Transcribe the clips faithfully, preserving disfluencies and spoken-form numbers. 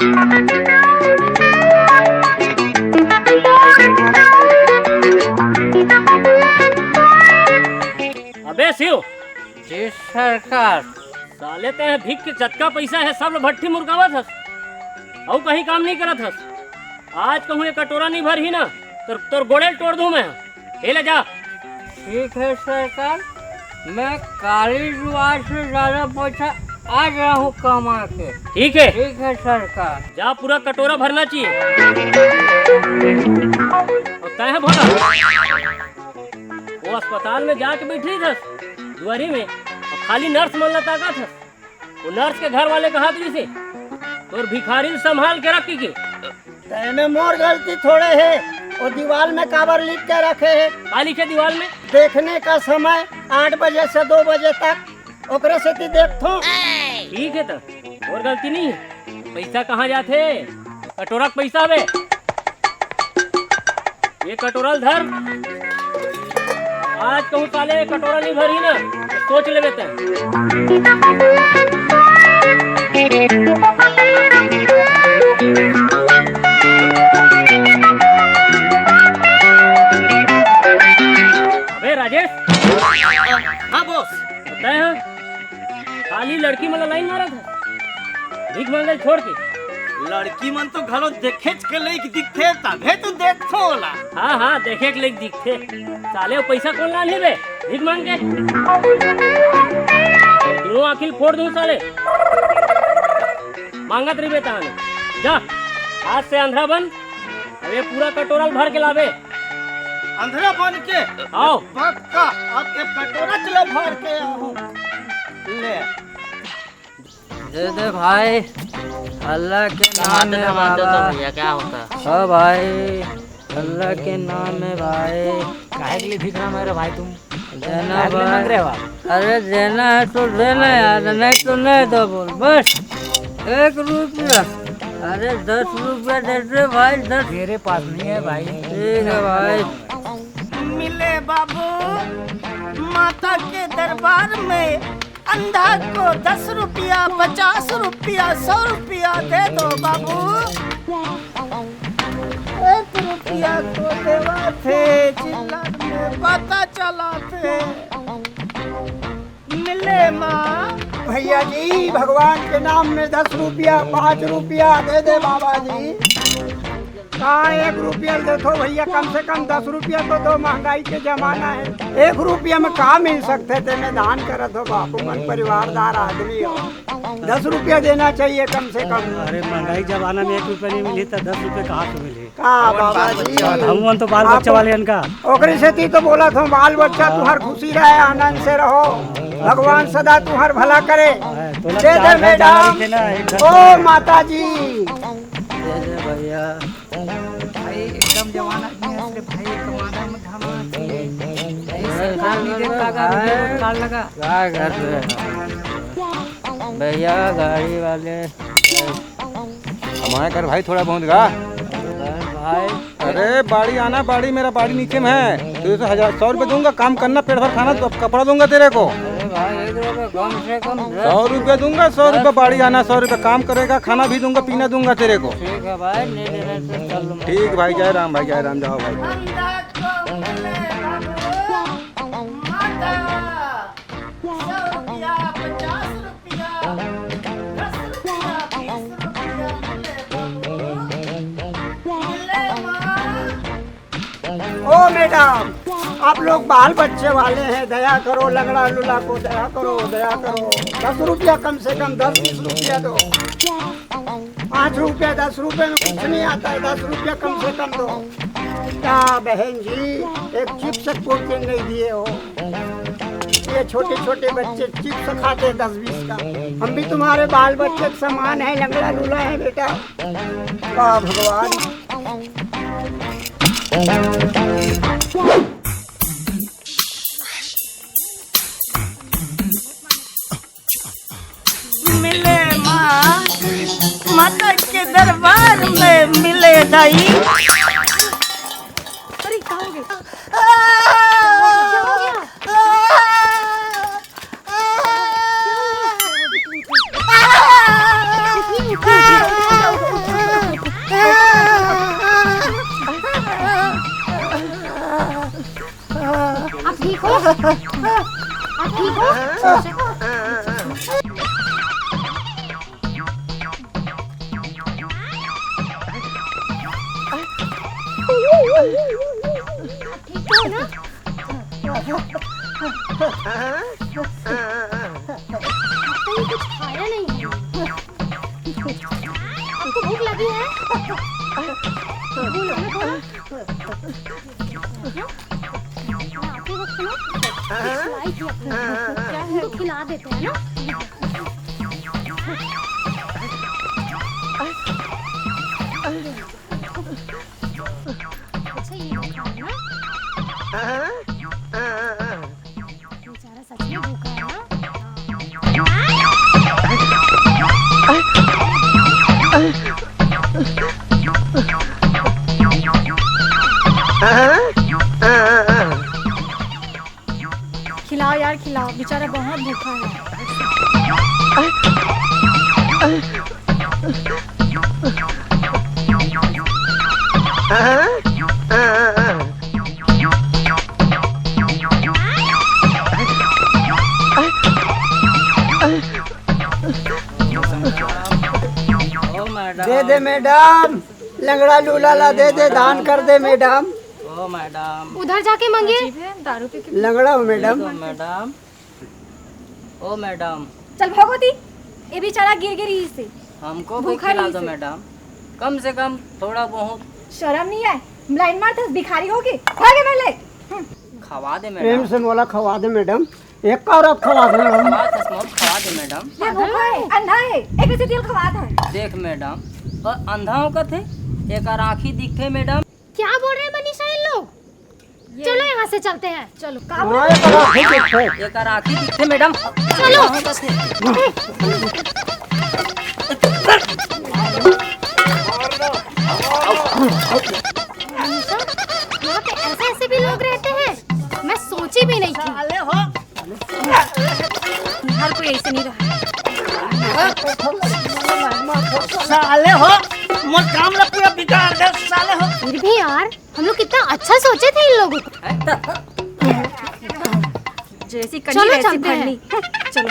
अबे शिव, जी सरकार। साले, ते भीख के जतका पैसा हे, सब ल भट्ठी मुरकावत हस, अउ कहीं काम नहीं करत हस। आज कहूँ एक कटोरा नहीं भरही ना, तोर तोर गोड़े ल तोड़ दूं मैं। ए ले जा। ठीक है सरकार, मैं काली जुआ से ज्यादा पैसा आज लाहूँ कमा के। ठीक है। ठीक है सरकार। जा, पूरा कटोरा भरना चाहिए। अउ तैं ह भोला, वो अस्पताल में जाके बैठी थस दुआरी में, अउ खाली नर्स मन ला ताकत हस। वो नर्स के घर वाले कहत रहिसे, "तोर भिखारी ल संभाल के रख," कहिके। त एमे मोर गलती थोड़े हे, वो दीवाल में काबर लिख के रखे हे? का लिखे दीवाल में? देखने का समय आठ बजे से दो बजे तक, ओकरे सेती देखथों। ठीक हे त, मोर गलती नहीं हे। पैसा कहाँ जाथे? कटोरा के पैसा हवे। ये कटोरा ल धर। आज कहूँ साले ये कटोरा नहीं भरही ना, सोच लेबे तैं। अबे राजेश। हाँ बॉस। तैं ह खाली लड़की मन ला लाइन मारत हस, भीख मांगल छोड़ के। लड़की मन तो घलो देखेच के लइक दिखथे, तभे तो देखथो ओला। हाँ, हाँ, देखे के लइक दिखथे। साले, वो पैसा कौन लान हे बे? भीख मांग के। तीनों आँखी ल फोड़ दूं साले। मांगत रहिबे तहाने। जा, आज से अंधरा बन, अब ये पूरा कटोरा ल भर के लाबे। अंधरा बन के? आओ। पक्का, अब एक कटोरा चला भर के आओ। ले। दे दे भाई, अल्लाह के नाम कमाते में धमाते तो बाबा। भैया क्या होता? हाँ भाई, अल्लाह के नाम में भाई। काहे के लिए भीख मांग रहे हो भाई तुम? देना काहे के लिए भाई। मांग रहे हो आप? अरे देना है तो देना यार, नहीं तो नहीं तो बोल बस। एक रुपया, अरे दस रुपया दे दे भाई, दस। मेरे पास नहीं है भाई। ठीक है भाई। मिले बाबू माता के दरबार में, अंधा को दस रुपया, पचास रुपया, सौ रुपया दे दो बाबू। एक रुपया तो देवा थे, चिल्लर में पता चला थे। मिले माँ। भैया जी, भगवान के नाम में दस रुपया, पाँच रुपया दे दे बाबा जी। का एक रुपया ल देथो भैया, कम से कम दस रुपया तो दो, महंगाई के जमाना है। एक रुपया में का मिल सकथे, तेमे दान करत हो बापू मन, परिवारदार आदमी हो, दस रुपया देना चाहिए कम से कम। अरे महंगाई जमाना में एक रुपया नहीं मिली तो दस रुपया कहाँ से मिली? का बाबा जी? हम मन तो बाल बच्चा वाले हन का। ओकरे सेती तो बोलत हूँ, बाल बच्चा तुम्हार खुशी रहे, आनंद से रहो, भगवान सदा तुम्हार भला करे। हाँ, तो दे दे चार घर जाना मैडम। लिखे ना, एक घर ओ जाना। माता जी। दे दे भैया। भाई एकदम जवान आदमी है, सिर्फ भाई एक कमाना में धाना चाहिए। भाई सरकार नहीं देता, अगर रुपये को काट लगा। क्या घर पे? भैया गाड़ी वाले। हमारे घर भाई थोड़ा बहुत गा। अरे भाई। अरे बाड़ी आना, बाड़ी मेरा बाड़ी नीचे में है। तो जैसे हजार, सौ रुपये दूंगा, काम करना, पेट भर खाना, तो कपड़ा दूंगा तेरे को। अरे भाई, एक रुपये कम से कम दस। सौ रुपये दूंगा, सौ रुपये बाड़ी आना, सौ रुपये काम करेगा, खाना भी दूंगा, पीना दूंगा तेरे को। ठीक है भाई, नहीं देना तो चल लूंगा। ठीक भाई, जय राम भाई, जय राम, जाओ भाई। अंधा को मिले बाबू, माता। सौ रुपया, पचास रुपया, दस रुपया, बीस रुपया मिले बाबू, मिले माँ। ओ मैडम, आप लोग बाल बच्चे वाले हैं, दया करो, लंगड़ा लूला को दया करो, दया करो। दस रुपया कम से कम, दस बीस रुपया दो। पाँच रुपया, दस रुपये में कुछ नहीं आता है, दस रुपया कम से कम दो। क्या बहन जी, एक चिप्स कुरकुरे नहीं दिए हो? ये छोटे छोटे बच्चे चिप्स खाते हैं दस बीस का। हम भी तुम्हारे बाल बच्चे के समान है, लंगड़ा लूला है बेटा। वाह भगवान। मिले माँ, माता के दरबार में मिले दाई। अरे, क्या हो गया? क्या हो गया? इतनी ऊंची, इतनी ऊंची। आप ठीक हो? आप ठीक हो ना? आपने कुछ खाया नहीं है। आपको भूख लगी है? बोलो, बोलो। हाँ? मैं आते वक्त ना खिलाई थी अपने। क्या है? तो खिला देते हैं ना। अच्छा, ये देखो ना। बेचारा सच में भूखा है ना। खिलाओ यार, खिलाओ, बेचारा बहुत भूखा है। ओ मैडम। दे दे मैडम, लंगड़ा लूला ला दे दे, दान कर दे मैडम। ओ मैडम। उधर जाके मांगिए। अजीब है, दारू पी के लंगड़ा हो मैडम। दो मैडम। ओ मैडम। चल भागो ती, ये बेचारा गिर गिर ही से। हमको भी भूखा खिला नहीं दो से। मैडम, कम से कम थोड़ा बहुत। शर्म नहीं है, लाइन मार तो भिखारी होगी, भागे पहले। हम्म। खवा दे प्रेम मैडम। से मोला खवा दे मैडम, एक और आप खवा दे मैडम। खवा दे, खवा दे मैडम। ये भूखा है, अंधा है, एक से तेल खवा दे। देख मैडम, और अंधा हो कथे, एक आँखी दिखथे मैडम। क्या बोल रहे हैं मनीषा इन लोग? चलो यहाँ से चलते हैं। चलो, का हाँ, ये तो बात है, ठीक है। एकर आँखी दिखथे मैडम। चलो। मनीषा, यहाँ पे ऐसे ऐसे भी लोग रहते हैं, मैं सोची भी नहीं थी। साले हो। हर कोई ऐसे नहीं रहा। साले हो, मोर काम ला पूरा बिगाड़ दे साले हो। फिर भी यार, हम लोग कितना अच्छा सोचे थे इन लोगों को। जैसी कली चलो वैसी चलते हैं। भरनी। चलो।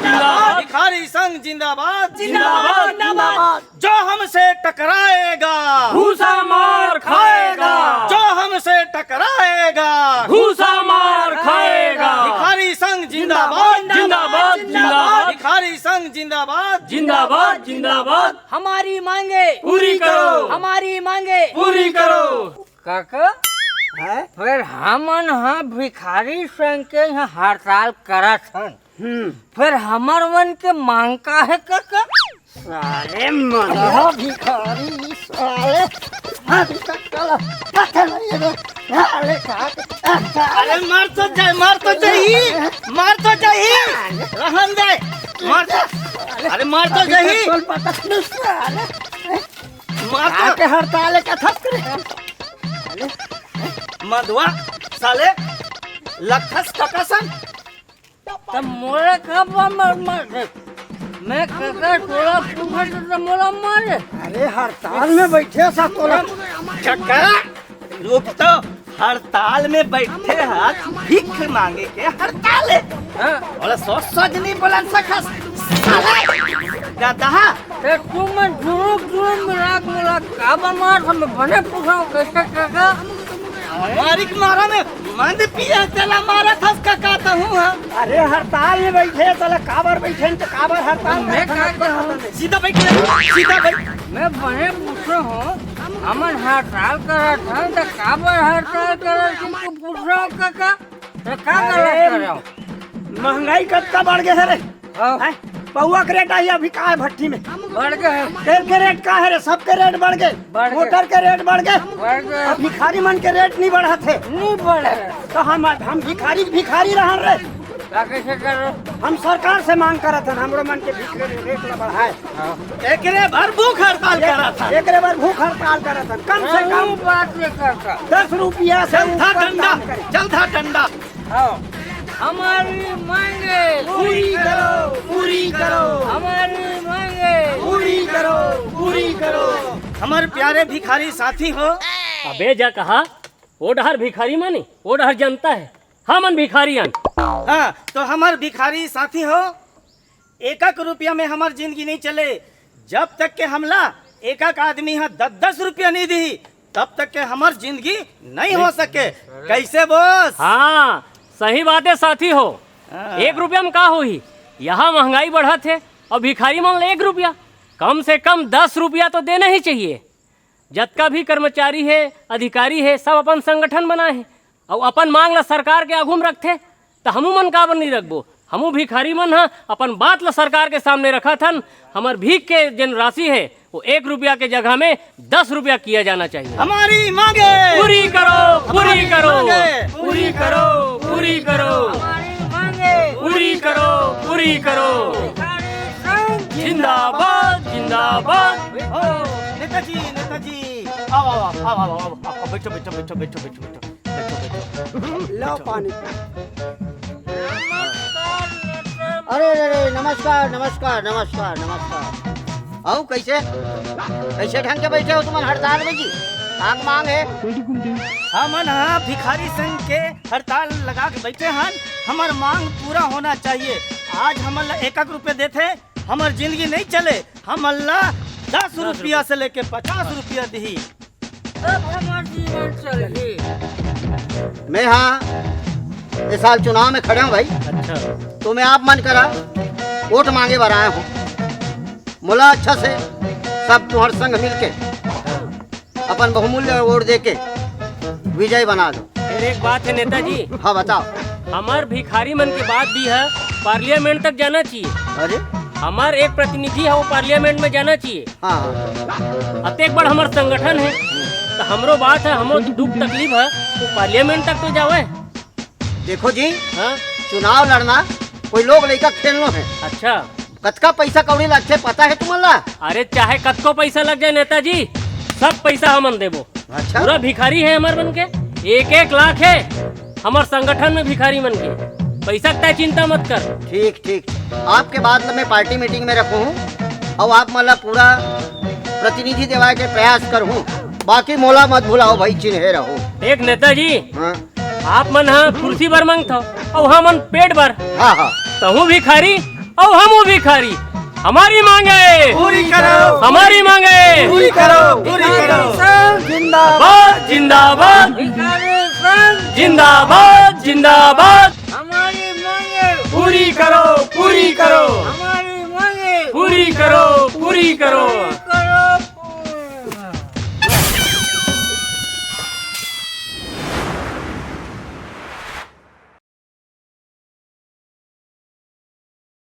जिंदाबाद। भिखारी संघ जिंदाबाद। जिंदाबाद, जिंदाबाद। जो हमसे टकराएगा, घूसा मार खाएगा। जो हमसे टकराएगा, घूसा मार खाएगा। भिखारी संघ जिंदाबाद, जिंदाबाद, जिंदाबाद। भिखारी संघ जिंदाबाद, जिंदाबाद, जिंदाबाद। हमारी मांगे पूरी करो। हमारी मांगे पूरी करो। काका, हैं? फिर हमन ह भिखारी संघ के यहाँ हड़ताल करत हन। हम्म। फिर हमर मन के मांग का है काका? साले मदरा भिखारी, साले। हाँ, चलो, पता नहीं है, साले का। अरे मार तो जाए, मार तो जाही, मार तो जाही। रहन दे, मार तो, अरे मार तो जाही। चल पता नहीं, साले। मार तो। आके हड़ताल है, कथक करे। मदवा, साले, लखस ककसन। त मोला का बा-, मार, मार दे। मैं कका तोला पूछत त मोला मारे। अरे हड़ताल में बैठे सा तोला। कका, रुक तो, हड़ताल में बैठे हाथ भीख मांगे के हड़ताल है। हाँ। बोला सोच सोच नहीं बोलन सकस। साले, गदहा। ए, तू मन जुरुक जुरुक मिलाक मुलाक का बा मार, हम बने पूछो कैसे कका? मारिक मारा में मंद पिए तेला मारा थस कका तहूँ, हाँ। अरे हड़ताल में बैठे, साला काबर बैठे न तो काबर हड़ताल में मैं बैठे का न तो करूँ? सीधा बैठ ले, सीधा बैठ। मैं बने पूछो हूँ, हमन हड़ताल करत हन त काबर हड़ताल करत हन, तू पूछो कका? त का अरे, गलत करव? महंगाई कतका बढ़ गे हे रे? हाँ। हैं? पौवा के रेट आही अभी का हे भट्टी में? बढ़ गे हे। तेल के रेट का हे रे? सबके रेट बढ़ गे। बढ़ गे। मोटर के रेट बढ़ गे। बढ़ गे। अब भिखारी मन के रेट नहीं बढ़त हे। नहीं बढ़े। तो हम, हम भिखारी, भिखारी रहन रे। का कइसे करो? हम सरकार से मांग करत हन, हमरो मन के भीख के रेट ला बढ़ाए। एकरे बर भूख हड़ताल करत हन। एकरे बर भूख हड़ताल करत हन, कम से कम। बात नहीं करता। दस रुपया से ऊपर दान करे। जलथा डंडा। हाँ। हमारी मांगे पूरी करो, पूरी करो। हमारी मांगे पूरी करो, पूरी करो। हमर प्यारे भिखारी साथी हो। अबे जा कहा, ओ डहर भिखारी मानी, ओ डहर जनता है, हमन भिखारी अन। हाँ, तो हमर भिखारी साथी हो, एकक रुपया में हमर जिंदगी नहीं चले। जब तक के हमला एकक आदमी ह दस दस रुपया नहीं दिही, तब तक के हमर जिंदगी नहीं हो सके। कैसे बॉस? हाँ, सही बात है साथी हो। हाँ। एक रुपया में का होही? यहाँ महंगाई बढ़त है और भिखारी मन ले एक रुपया। कम से कम दस रुपया तो देना ही चाहिए। जतका भी कर्मचारी हे, अधिकारी हे, सब अपन संगठन बनाए हे अउ अपन मांग ला सरकार के आगू म रखथे, त हमू मन काबर नइ रखबो? हमू भिखारी मन ह अपन बात ला सरकार के सामने रखत हन। हमर भीख के जेन राशि हे, वो एक रुपया के जगह में दस रुपया किया जाना चाहिए। हमारी मांगे पूरी करो, पूरी हमारी करो, मांगे पूरी करो, पूरी करो। हमारी मांगे पूरी करो, पूरी करो। भिखारी संघ जिंदाबाद, जिंदाबाद। ओ, नेताजी, नेताजी, आओ, आओ, बैठो, बैठो, बैठो, बैठो, बैठो, बैठो, बैठो, बैठो। लो पानी। अरे, अरे, अरे, नमस्कार, नमस्कार, नमस्कार, नमस्कार। आओ, कैसे, कैसे ढंग के बैठे हो तुमन हड़ताल में जी? आग मांग है। हमन ह भिखारी संघ के हड़ताल लगा के बैठे हन। हमर मांग पूरा होना चाहिए। आज हमन ला एक एक रुपया देथे, हमर जिंदगी नहीं चले। हमन ला दस रुपया से लेके पचास रुपया दिही। तब हमर जीवन चलही। मैं हाँ, इस साल चुनाव में खड़े हूँ भाई। अच्छा। तो मैं आप मन करा वोट मांगे बर आया हूँ। मोला अच्छा से सब तुहर संग मिलके अपन बहुमूल्य वोट देके विजय बना दो। फिर एक बात है नेताजी। हाँ, बताओ। हमार भिखारी मन के बात भी है, पार्लियामेंट तक जाना चाहिए। अरे? हमार एक प्रतिनिधि है, वो पार्लियामेंट में जाना चाहिए। हाँ। अतेक बड़ हमार संगठन है, तो हमरो बात है, हमरो दुख तकलीफ है, वो पार्लियामेंट तक तो जावे। देखो जी, हाँ? चुनाव लड़ना कोई लोग लइका खेलनो है। अच्छा। कतका पैसा कौड़ी लगथे, पता है तुमन ला? अरे, चाहे कतको पैसा लग जाए नेताजी, सब पैसा हमन देबो। अच्छा। पूरा भिखारी है हमार मन के, एक एक लाख है हमार संगठन में भिखारी मन के। पैसा के तय चिंता मत कर। ठीक, ठीक। आपके बात ला मैं पार्टी मीटिंग में रखूँ हूँ और आप मन ला पूरा प्रतिनिधि देवाए के प्रयास करहूँ। बाकी मोला मत भुलाओ भाई, चिन्हे रहो। देख नेताजी, हाँ। आप मन ह कुर्सी बर मांगथव, अउ हमन पेट बर। हाँ, हाँ। तहूँ भिखारी, अउ हमू भिखारी। हमारी मांगे पूरी करो। हमारी मांगे पूरी करो, पूरी करो। जिंदाबाद, जिंदाबाद। भिखारी संघ जिंदाबाद, जिंदाबाद। हमारी मांगे पूरी करो, पूरी करो। हमारी मांगे पूरी करो, पूरी करो।